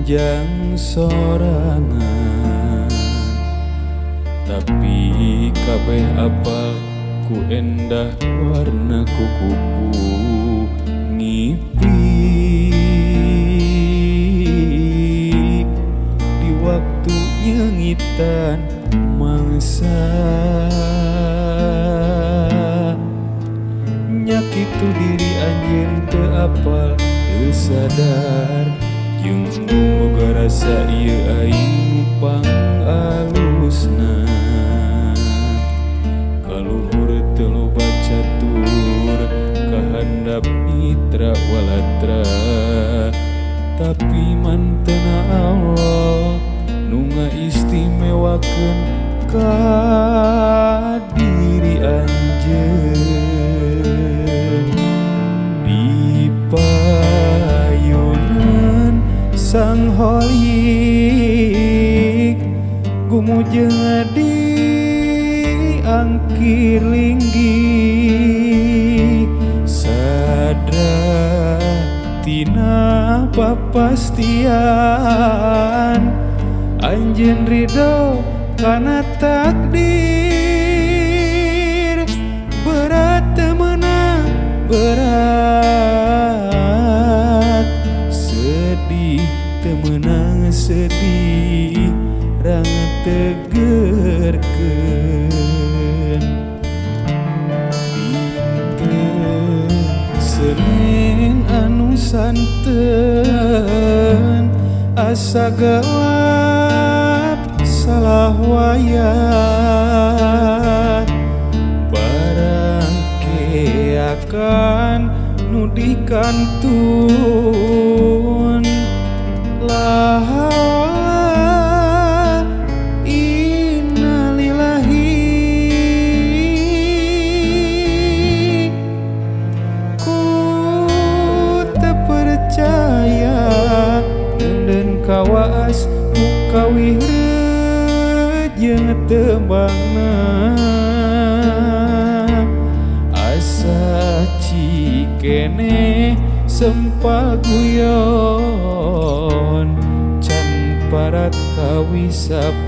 jang sorangan, tapi kabeh apal ku endah warna kukupu ngipik di waktu nyengitan mangsa. Nyakitu diri anjeun teu apal teu sadar, jeung boga rasa ieu aing pangalusna. Kaluhur teu loba catur kahandap mitra walatra, tapi mantena Allah nu ngaistimewakeun ka diri anjeun. Di payunan Sang Holik gumujeng di angkir linggih, sadra tina papastian anjeun ridho kana takdir. Berat teu meunang berat, sedih teu meunang sedih, rang tegerkeun. Dinten Senin anu santen asa gelap salah wayah, barang keakan nu dikantun. La haula innalillahi, ku teu percaya ngeundeun kawaas ku kawih jeung tembangna. Asa cikene sempal guyon can parat kawisapada.